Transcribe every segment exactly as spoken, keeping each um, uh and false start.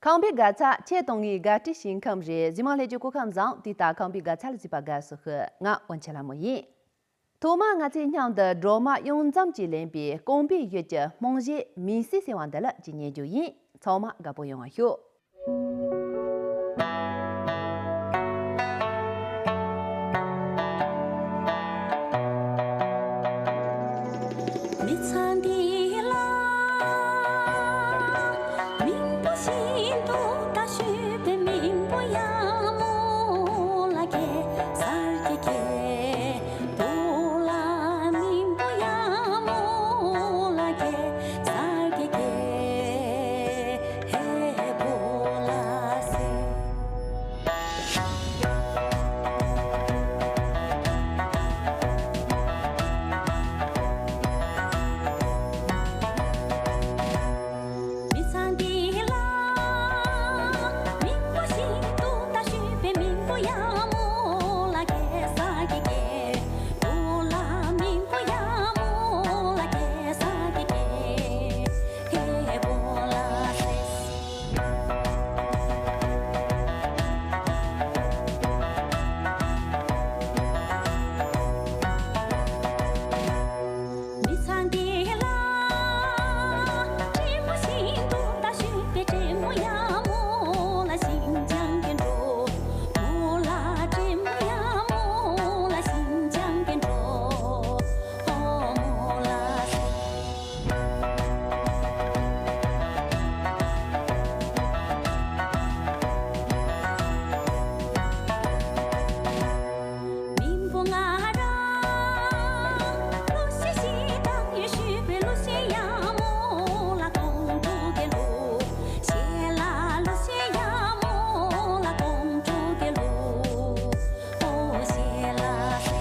ཁམས་པའི་དགའ་ཚལ་ཁྱེད་གཏོང་ངའི་དགའ་སྤྲོའི་ཞིང་ཁམས་རེད། གཟིགས་མང་ལྷན་རྒྱས་སྐུ་ཁམས་བཟང་། དེ་ལྟར་ཁམས་པའི་དགའ་ཚལ་ལ་གཟིགས་པ་དགའ་བསུ་ཞུ། ང་དབོན་ཆེ་ལྷ་མོ་ཡིན། ཐོག་མར་ང་ཚོས་མཉམ་དུ་སྒྲོལ་མ་གཡུང་འཛོམས་ཀྱིས་ལེན་པའི་སྐོམ་པའི་ཡུལ་གྱི་རྨང་གཞིའི་མིང་གཞི་ཟེར་བ་འདི་ལ་ཅིག་ཉན་རྒྱུ་ཡིན། ཚང་མ་དགའ་པོ་ཡོང་བ་ཞུ། མི་ཚང་འདི་ལ་མིང་པོ་ཤིན་ཏུ་ད་ཞུས་པའི་མིང་པོ་ཡ་མོ་ལ་གེ་སར་གྱི་གེ། བོ་ལ་མིང་པོ་ཡ་མོ་ལ་གེ་སར་གྱི་གེ། ཧེ་བོ་ལ་སེ། མི་ཚང་འདི་ལ་མིང་པོ་ཤིན་ཏུ་ད་ཞུས་པའི་མིང་པོ་ཡ་མོ་ལ་གེ་སར་གྱི་གེ། བོ་ལ་མིང་པོ་ཡ་མོ་ལ་གེ་སར་གྱི་གེ། ཧེ་བོ་ལ་སེ། མི་ཚང་འདི་ལ་དྲེད་མོ་ཤིན་ཏུ་ད་ཞུས་པའི་དྲེད་མོ་ཡ་མོ་ལ་ཤིན་ཅང་གི་འགྲོ། མོ་ལ་དྲེད་མོ་ཡ་མོ་ལ་ཤིན་ཅང་གི་འགྲོ། ཨོ་མོ་ལ་སེ། མིང་པོ་ང་རང་ལུ་ཤེ་ཤེ་དང་ཡེ་ཤུ་པའི་ལུ་ཤེ་ཡ་མོ་ལ་ཀོང་ཀྲུ་གི་ལུ་ཤེ་ལ་ལུ་ཤེ་ཡ་མོ་ལ་ཀོང་ཀྲུ་གི་ལུ། ཨོ་ཤེ་ལ་སེ།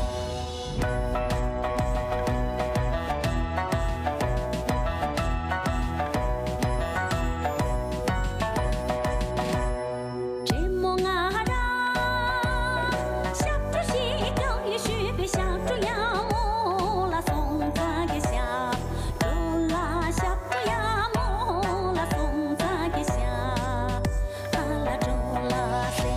དྲེད་མོ་ང་རང་ཞབས་བྲོ་ཞིག་ཀྱང་ཡེ་ཤུ་པའི་ཞབས་བྲོ་ཡ་མོ་ལ་སོང་ཙང་གི་ཞབས་བྲོ་ལ་ཞབས་བྲོ་ཡ་མོ་ལ་སོང་ཙང་གི་ཞབས་ཨ་ལ་བྲོ་ལ་སེ།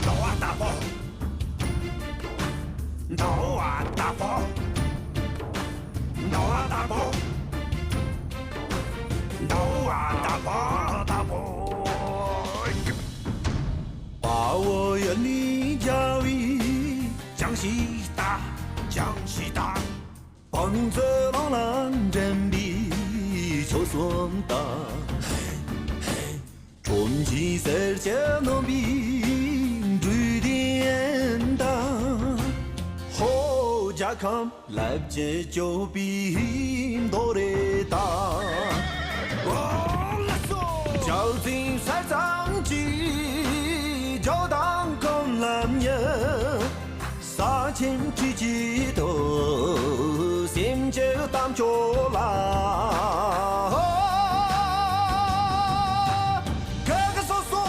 འདོ་བ་ལྟ་བུ། འདོ་བ་ལྟ་བུ། འདོ་བ་ལྟ་བུ། འདོ་བ་ལྟ་བུ་ལྟ་བུ། དཔའ་བོ་ཡུལ་ནས་རྒྱལ་བའི་ཅང་ཤེས་ལྟ། ཅང་ཤེས་ལྟ། བང་མཛོད་ནང་ལ་འགྲིམ་པའི་ཆོལ་གསུམ་ལྟ། ཁྲོམ་གྱི་སེར་སྐྱ་རྣམ་པའི་འབྲུག་ལྡན་ལྟ། ཧོ་རྒྱལ་ཁམས་ལབ་ཀྱི་སྐྱོབ་པའི་མདོ་རེད་ད། ཇའོ་ཙིང་ས་གཙང་གི་ཇའོ་དང་གོང་ལམ་ཉེ། ས་ཆེན་ཁྲི་ཀྱི་ཐོག་སེམས་ཀྱི་གཏམ་ཆོ་ལ། ཁ་ཁ་སོ་སོ་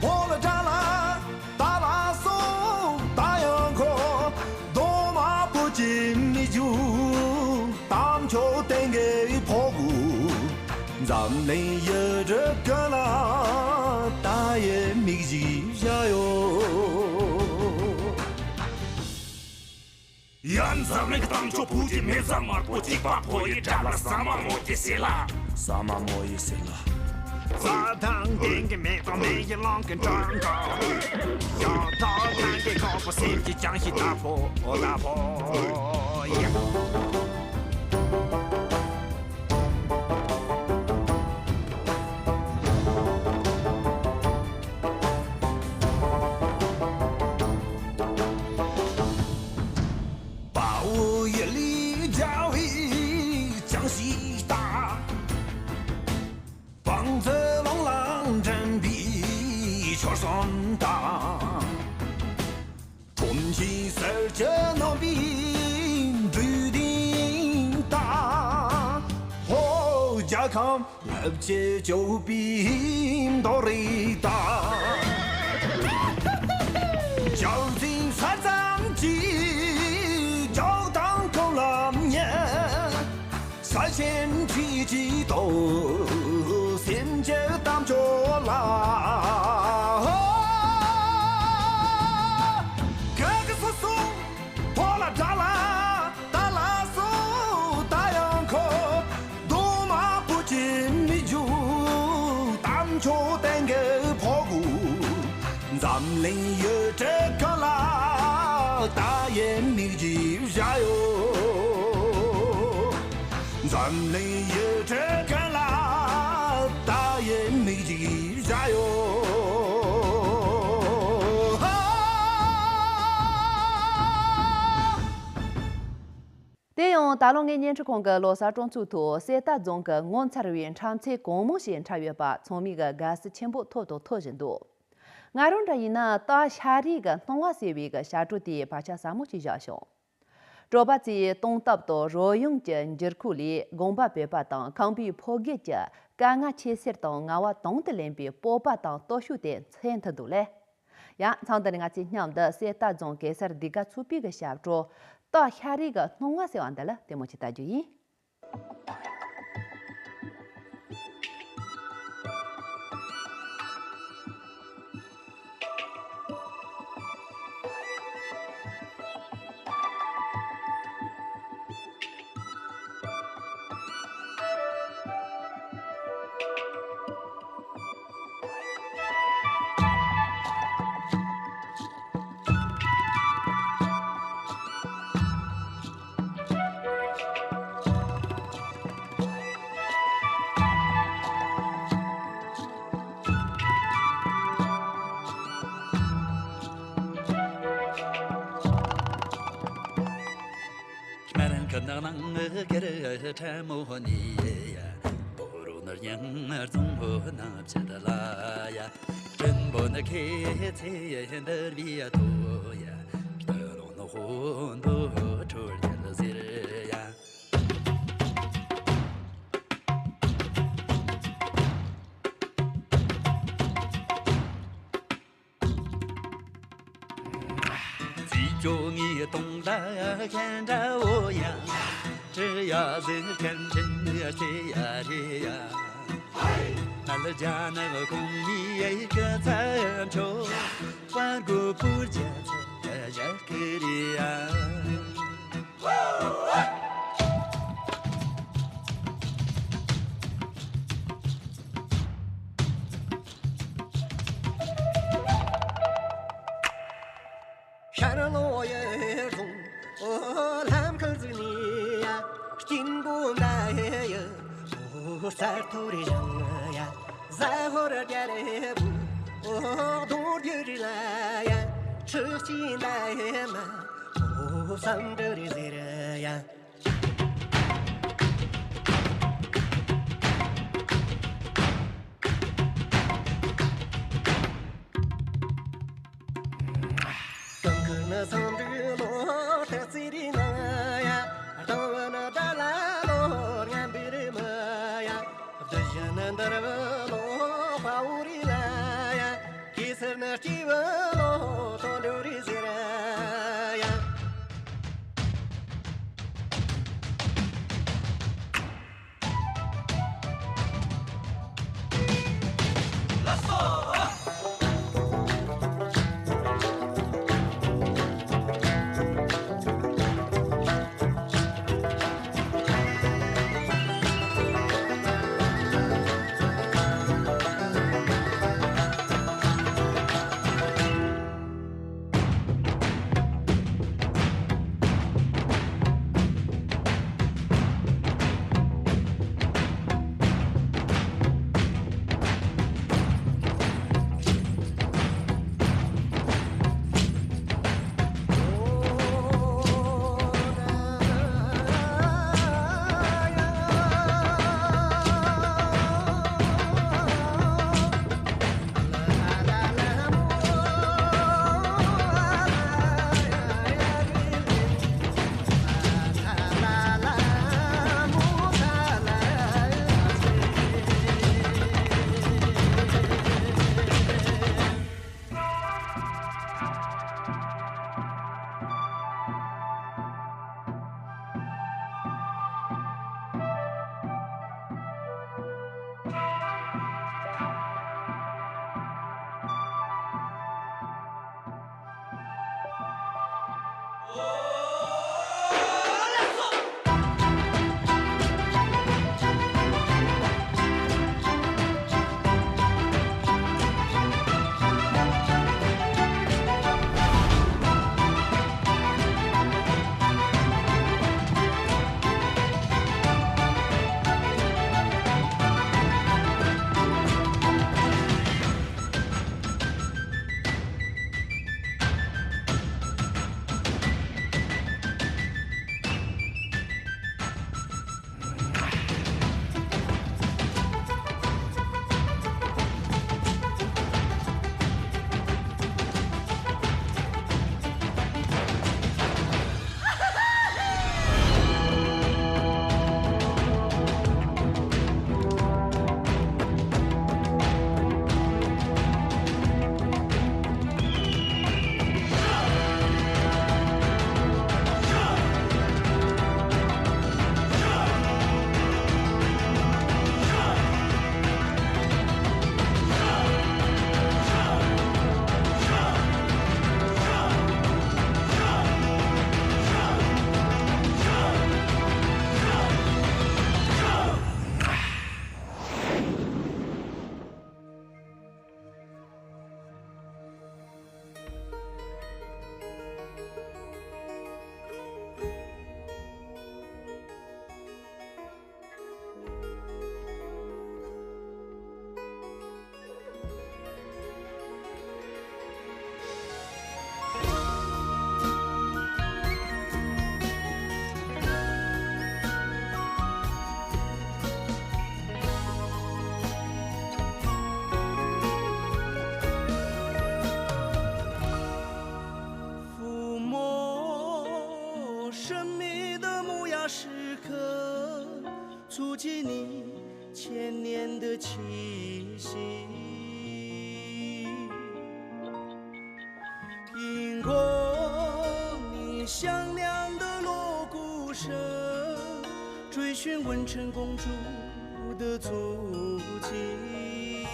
ཕོ་ལ་དགྲ་ལ། ད་ལ་སོང་ད་ཡང་ཁོ། གདོང་དམར་པོ་ཅི་མི་རྒྱུ། གཏམ་ཆོ་བསྟན་གི་ཕོ་གུ། འཛམ་གླིང་ཡུལ་གྲུ་ཀུན་ལ་ད་ཡི་མིག་ཞིག་བཞག་ཡོད། ཡ། འཛམ་གླིང་གི་གཏམ་ཆོ་བོད་ཀྱི་མེ་བཟའ་དམར་པོ་གཅིག་པ་ཕོ་ཡི་དགྲ་ལ་ཟ་མ་མོ་ཡི་སེ་ལ། ཟ་མ་མོ་ཡི་སེ་ལ། རྩྭ་ཐང་སྟེང་གི་མེ་ཏོག་མེ་ཡི་གླིང་གི་འགྲོ་འགོ། ཡོད་ཐོག་ཐང་གི་ཁོག་པོ་སེམས་ཀྱི་ཅང་ཤེས་ལྟ་བུ་ཨོ་ལྟ་བུ་ཡ། ཚེ་ལོངས་ལ་འདྲེན་པའི་ཆོལ་གསུམ་དང་། ཁྲོམ་གྱི་གསེར་གྱི་རྣམ་པའི་འབྲུ་གདན་དང་། ཧོ། རྒྱལ་ཁམས་ལེབ་ཀྱི་སྐྱོབ་པའི་མདོ་རིགས་དང་། ཞལ་འཛིན་ས་ཙམ་གྱི་ཇོ་དང་ཁོང་ལམ་ཉེ། ས་ཆེན་ཁྲི་ཀྱི་ཏོག་སེམས་ཀྱི་གཏམ་བརྗོད་ལ། ཧོ། ག་གི་སོ་སོ་ཐོག་ལ་དགྲ་ལ་ད་ལ་སོ་ད་ཡང་ཁོ། གདོང་དམར་པོ་ཀྱི་མི་རྒྱུ་གཏམ་བརྗོད་སྟེང་གི་ཕོ་གུ། འཛམ་གླིང་ཡུལ་གྲུ་ཀུན་ལ་ད་ཡི་མིག་གིས་བཞག་ཡོད། འཛམ་གླིང་ཡུལ་གྲུ་ཀུན་ལ་ད་ཡི་མིག་གིས་བཞག་ཡོད། དེ་ཡང་ད་ལོ་ངའི་བརྙན་འཕྲིན་ཁང་གི་ལོ་གསར་སྤྲོ་ཚོགས་ཐོག་གསེར་རྟ་རྫོང་གི་ངོ་མཚར་བའི་འཁྲབ་ཚན་གང་མང་ཞིག་འཁྲབ་ཡོད་པ་ཚང་མས་ཀྱི་དགའ་བསུ་ཆེན་པོ་ཐོབ་དང་ཐོབ་བཞིན་འདུག་ང་རང་འདྲ་ཡིན་ན་སྟག་ཤ་རའི་གི་སྣང་བ་ཟེར་བའི་གི་བྱ་སྒྲོ་དེའི་བར་ཆ་ཟབ་མོ་ཅིག་བཞག་བྱུང་། དྲོ་པ་ཚེས་སྟོང་སྟབས་དང་རོལ་དབྱངས་ཀྱི་འགྱུར་ཁུག་ལས་དགོན་པ་བོད་པ་དང་ཁམས་པའི་ཕོ་རྒྱུད་ཀྱི་དཀའ་ངལ་ཁྱད་བསད་དང་ངལ་བ་དང་དུ་ལེན་པའི་སྤོབས་པ་དང་སྟོབས་ཤུགས་དེ་མཚོན་ཐུབ་འདུག་ལེ། ཡང་མཚམས་འདི་ནས་ང་ཚོས་མཉམ་དུ་གསེར་རྟ་རྫོང་གེ་སར་སྡེ་དགའ་ཚོགས་པའི་གི་ཞབས་བྲོ་སྟག་ཤ་རའི་གི་སྣང་བ་ཟེར་བ་འདི་ལ་ལྟད་མོ་ཅིག་ལྟ་རྒྱུ་ཡིན། སྨན་ཁབ་ནག་ནང་ངི་ཀེར་ཕྲ་མོ་ནི་ཡ། པོ་རོ་ནར་ཡང་རྫོང་ཧོ་ནང་བྱེད་ལ་ཡ། སྤྲིན་པོ་ནི་ཁེ་ཚེ་འདིར་བི་ཡ་ཐོ་ཡ། སྟོད་ལུང་ནི་ཧོ་འདོ་ཁྲོར་རྒྱལ་ཟེར་ཡ། རྩིས་སྐྱོ་ངའི་གདོང་ལ་ཁན་འདྲ་བོ་ཡ། དྲི་ཡ་ཟེར་ཁན་དྲིན་ཡ་ཆེ་ཡ་རེ་ཡ། ནལ་རྒྱ་ནག་གོང་མའི་ཡ་གི་ཚ་མཆོ། བར་གོ་པུར་རྒྱ་ཚ་ཡ་ཀི་རེ་ཡ། ཤར་ལོ་ཡར་ལུང་ཨོ་ལྷམ་ཁ་ཟི་ནི་ཡ། སྐྱིན་གོ་འདའ་ཡ་ཨོ་སར་ཐོ་རི་ཞང་ཡ། ཟ་ཧོ་ར་རྒྱ་རེ་བུ་ཨོ་གདོང་རྒྱུ་རི་ལ་ཡ། ཁྲི་སྐྱིན་འདའ་ཡ་མ་ཨོ་སམ་འདྲ་རི་ཟེར་ཡ། གང་གི་ནི་སང་འདྲི་ལོ་ཏི་ཙི་རི་ན་ཡ། རྡང་བ་ནི་ད་ལ་ལོ་ཉམ་པི་རི་མ་ཡ། བདུད་བཞི་ནི་འདར་བ་ལོ་ཕ་བུ་རི་ལ་ཡ། གེ་སར་ནི་སྐྱི་བ་ལོ་ཏོ་འདྲུ་རི་ཟེར་ཡ། 记你千年的气息。 因果你响亮的锣鼓声，追寻文成公主的足迹。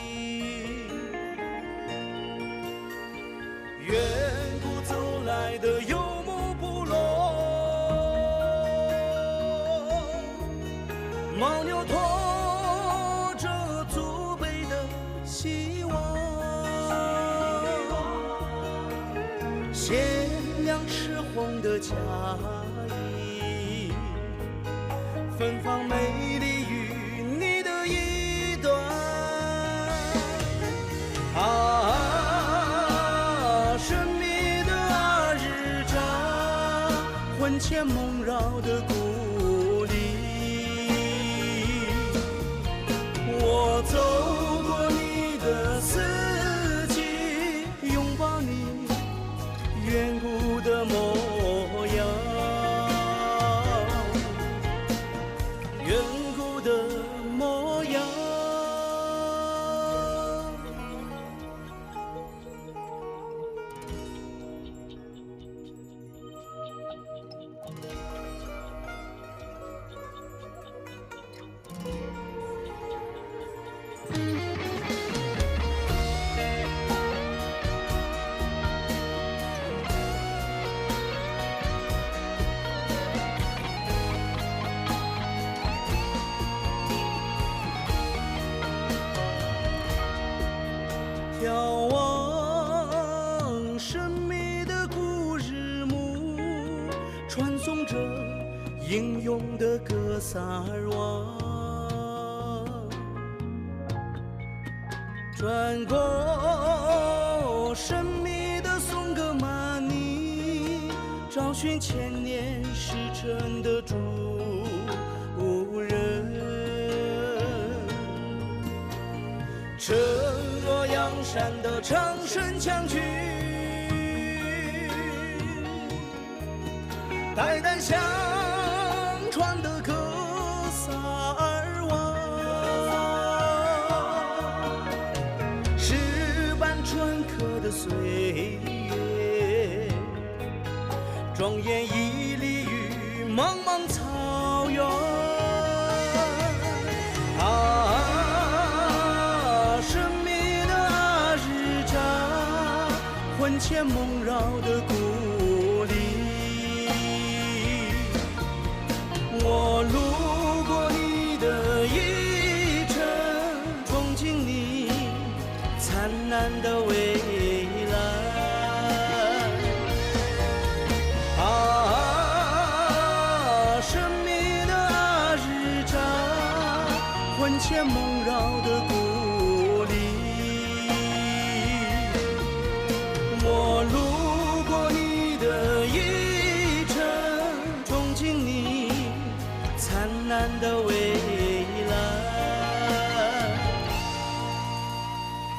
远古走来的游牧部落，牦牛驮着祖辈的 希望，鲜亮赤红的嫁衣，芬芳美丽于你的衣端。啊，神秘的阿日扎，魂牵梦绕的故里。 我走过你的四季，拥抱你远古的模样，远古的模样。 眺望神秘的古日木，传颂着英勇的格萨尔王。 穿过神秘的松格玛尼，找寻千年石城的主人。沉落阳山的长生将军， 代代相传的格萨尔王，石板篆刻的岁月，庄严屹立于茫茫草原。啊，神秘的阿日扎， 魂牵梦绕的故里，我路过你的一城，憧憬你灿烂的未来。啊，神秘的阿日扎，魂牵梦绕的故里。 我路过你的一城，憧憬你灿烂的未来。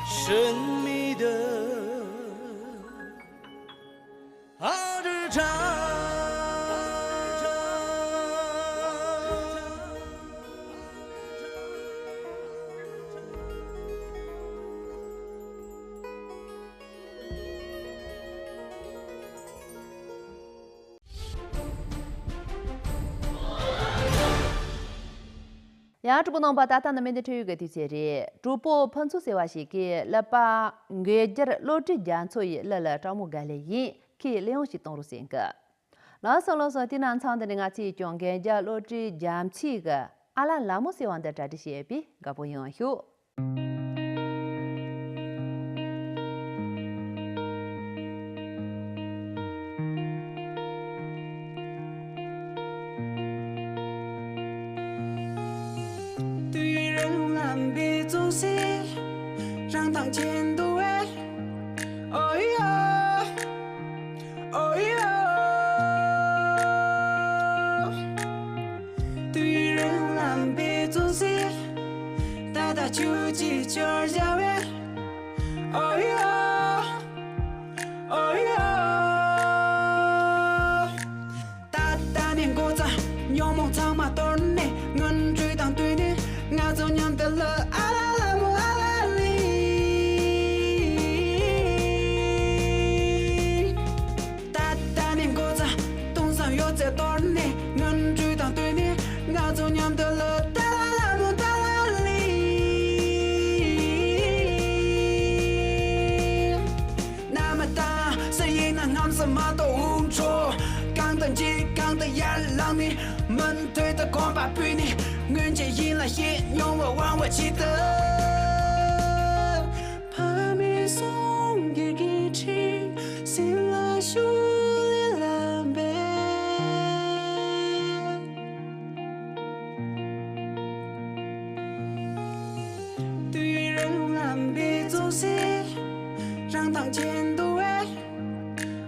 神秘的阿日扎。 ཡང་གྲོགས་པོ་རྣམ་པ། ད་ལྟ་ནི་མེ་མདའི་འཕྲེད་ཡུལ་གྱི་དུས་ཚོད་རེད། གྲོགས་པོ་ཕུན་ཚོགས་ཟེར་བ་ཞིག་གིས་ཀླད་པ་འགོས་རྒྱལ་བློ་གྲོས་རྒྱ་མཚོ་ཡི་གླུ་ལ་སྤྲང་མོ་དགའ་ལེ་ཡིན། ཁོས་གླུ་དབྱངས་ཤིག་གཏོང་རོགས་ཟེར་གི། ལགས་སོ་ལགས་སོ། དེ་ན་མཚམས་འདི་ནས་ང་ཚོས་ཀྱང་འགོས་རྒྱལ་བློ་གྲོས་རྒྱ་མཚོ་གི་ཨ་ལ་ལ་མོ་ཟེར་བ་འདི་གྲ་སྒྲིག་བྱས་པས་དགའ་པོ་ཡོང་ཤོག། དུས་ཡུན་རིང་ལ་འབད་བརྩོན་བྱས། རང་དང་གཅིག་འདུ་བའི། ཨོ་ཡ། ཨོ་ཡ། དུས་ཡུན་རིང་ལ་འབད་བརྩོན་བྱས། ད་ལྟ་ཁྱོད་ཀྱིས་སྐྱོར་བཞག་པའི། ཨོ་ཡ། ཨོ་ཡ། ད་ལྟ་ནས་འགོ་བརྩམས། ཉོན་མོངས་ཚང་མ་གཏོར་ནས། ངན་འགྲོ་དང་བསྟུན་ནས། འཇིགས་གང་དུ་ཡར་ལངས་ནས། མུ་མཐུད་དུ་གོམ་པ་སྤོས་ནས། སྔོན་ཆད་ཡིད་ལ་བྱེད་མྱོང་བ་དབང་བ་ཇི་ལྟར། ཕ་མའི་གསུང་སྒེར་གྱི་འཕྲིན། སེམས་ལ་ཤུགས་ལས་ལམ་པས། དུས་རིང་ལམ་པའི་བཙོན་སའི་རང་མདངས་ཅན་དུ་བས།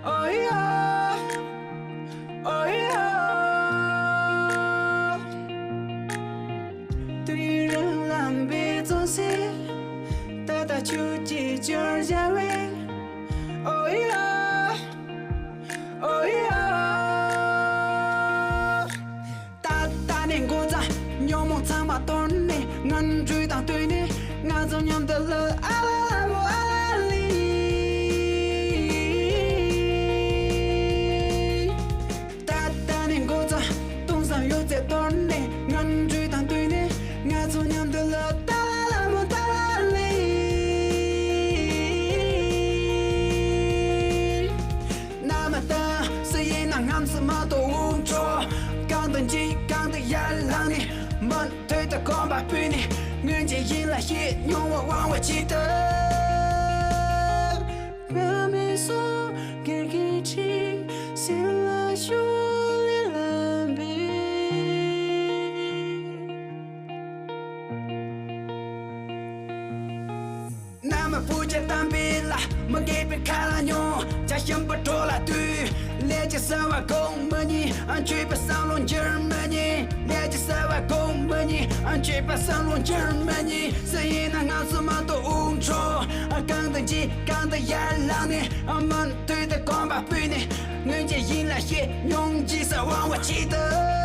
ཨོ་ཡ། ཨོ་ཡ། དུས་རིང་ལམ་པའི་བཙོན་སའི་ད་ལྟ་ཁྱོད་ཀྱིས་བསྐྱུར་བཞག་པའི། ཨོ་ཡ། ཨོ་ཡ། ད་ལྟ་ནས་འགོ་བརྩམས། ཉོན་མོངས་ཚང་མ་གཏོར་ནས། ངན་འགྲོ་དང་བསྟུན་ནས། ང་ཚོ་མཉམ་དུ་ལུས། ཨ་ལ་ལ་མོ་ཨ་ལ་ལི། ད་ལྟ་ནས་འགོ་བརྩམས། སྟོང་བསམ་ཡོད་ཚད་གཏོར་ནས། ངན་འགྲོ་དང་བསྟུན་ནས། ང་ཚོ་མཉམ་དུ་ལུས། ཏ་ལ་ལ་མོ་ཏ་ལ་ལི། ན་མ་ཏ་སུ་ཡིན་ན་ངམ་སུ་མ་གཏོགས་དབུགས་འཕྲོག་གང་དུ་འཇིགས་གང་དུ་ཡར་ལངས་ནས། མུ་མཐུད་དུ་གོམ་པ་སྤོས་ནས། སྔོན་ཆད་ཡིད་ལ་བྱེད་མྱོང་བ་དབང་བ་ཇི་ལྟར། ཕ་མའི་གསུང་སྒེར་གྱི་འཕྲིན། སེམས་ལ་ཤུགས་ལས་ལམ་པས། ན་མ་བུ་ཆ་གཏམ་པའི་ལ། མ་སྐྱེས་པའི་ཁ་ལ་ཉོན། ཇ་ཞིམ་པོ་གྲོ་ལ་བཏུས། ལས་ཀྱི་སེམས་པ་གོང་མ་ཉིད། ཨ་མཆོད་པའི་བསམ་བློ་འགྱུར་མ་ཉིད། ལས་ཀྱི་སེམས་པ་གོང་མ་ཉིད། ཨ་མཆོད་པའི་བསམ་བློ་འགྱུར་མ་ཉིད། སུ་ཡིན་ན་ངམ་སུ་མ་གཏོགས་དབུགས་འཕྲོག་ཨ་གང་དུ་འཇིགས་གང་དུ་ཡར་ལངས་ནས། ཨ་མུ་མཐུད་དུ་གོམ་པ་སྤོས་ནས། སྔོན་ཆད་ཡིད་ལ་བྱེད་མྱོང་འཇིགས་སུ་དབང་བ་ཇི་ལྟར།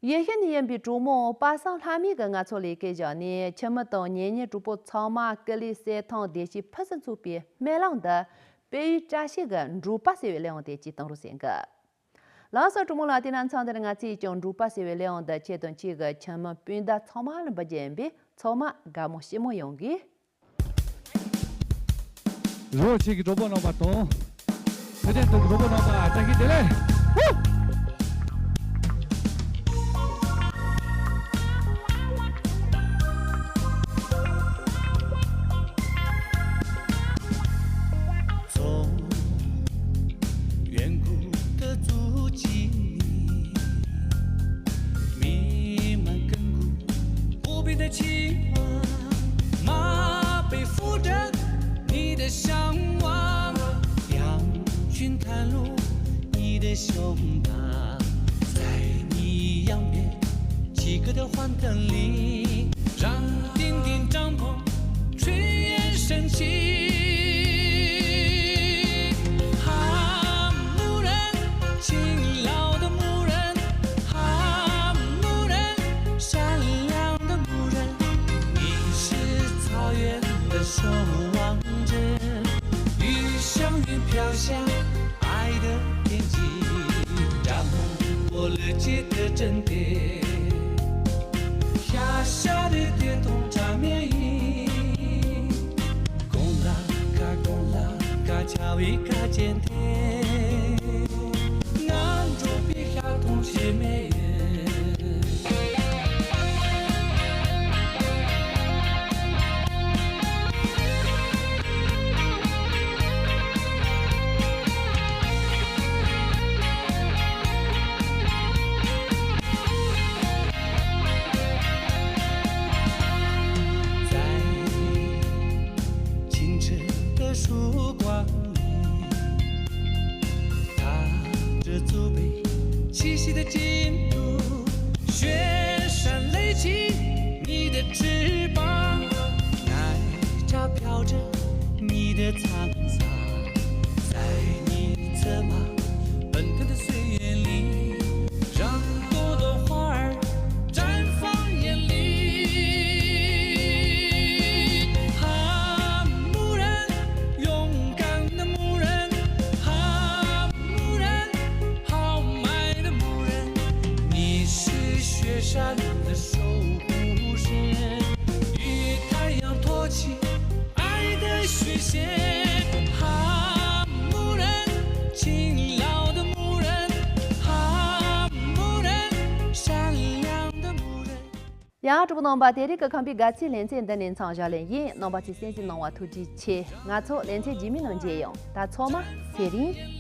ཡེ་ཤུ་ནས་ཡིན་པའི་གྲོགས་མོ་པ་སངས་ལྷ་མོས་ཀྱིས་ང་ཚོ་ལ་སྐད་བཞག་ནས། ཁྱིམ་མི་དང་གཉེན་ཉེ་གྲོགས་པོ་ཚང་མ་སྐུ་ལུས་གསེར་ཐང་བདེ་སྐྱིད་ཕུན་སུམ་ཚོགས་པའི་སྨོན་ལམ་འདི། དཔལ་ཡུལ་བཀྲ་ཤིས་ཀྱི་འབྲོག་པ་ཟེར་བའི་གླེང་བ་དེ་གཅིག་གཏོང་རོགས་ཟེར་གི། ལགས་སོ་གྲོགས་མོ་ལགས། དེ་ན་མཚམས་འདིར་ང་ཚོས་ཀྱང་འབྲོག་པ་ཟེར་བའི་གླེང་བ་འདི་ཁྱེད་དང་ཁྱེད་ཀྱི་ཁྱིམ་མི་སྤུན་ཟླ་ཚང་མ་ལ་འབུལ་རྒྱུ་ཡིན་པས། ཚང་མ་དགའ་མོ་ཞེ་མོ་ཡོང་གི། རི་བོ་ཆེ་གི་གྲོགས་པོ་རྣམ་པ་དང་། ཕུ་ཐན་དུ་གྲོགས་པོ་རྣམ་པ་བཀྲ་ཤིས་བདེ་ལེགས། ཧུ། 从远古的足迹里，弥漫亘古不变的情话，马背负着你的向往，羊群探路你的胸膛，在你扬遍 几个的幻灯里，让点点帐篷炊烟升起。哈牧人，勤劳的牧人，哈牧人，善良的牧人，你是草原的守望者，异乡云飘香，爱的天际，帐篷。 我乐极的真的，下下的电动炸面衣，公啦嘎公啦嘎，叫一个简单，俺这边下同学没人。 在清晨的曙光里，踏着祖辈气息的净土，雪山垒起你的翅膀，奶茶飘着你的沧桑，在你策马奔腾的岁月里，让朵朵花儿 绽放艳丽。哈牧人，勇敢的牧人，哈牧人，豪迈的牧人，你是雪山 ཡང་གྲོགས་པོ་རྣམ་པ། དེ་རིང་གི་ཁམས་པའི་དགའ་ཚལ་ལེ་ཚན་འདི་ནས་མཚམས་བཞག་ལེ་ཡིན། རྣམ་པ་ཚོས་གསན་གཟིགས་གནང་བ་ཐུགས་རྗེ་ཆེ། ང་ཚོ་ལེ་ཚན་རྗེས་མའི་ནང་མཇལ་ཡོང་། ད་ཚང་མ་ཚེ་རིང་།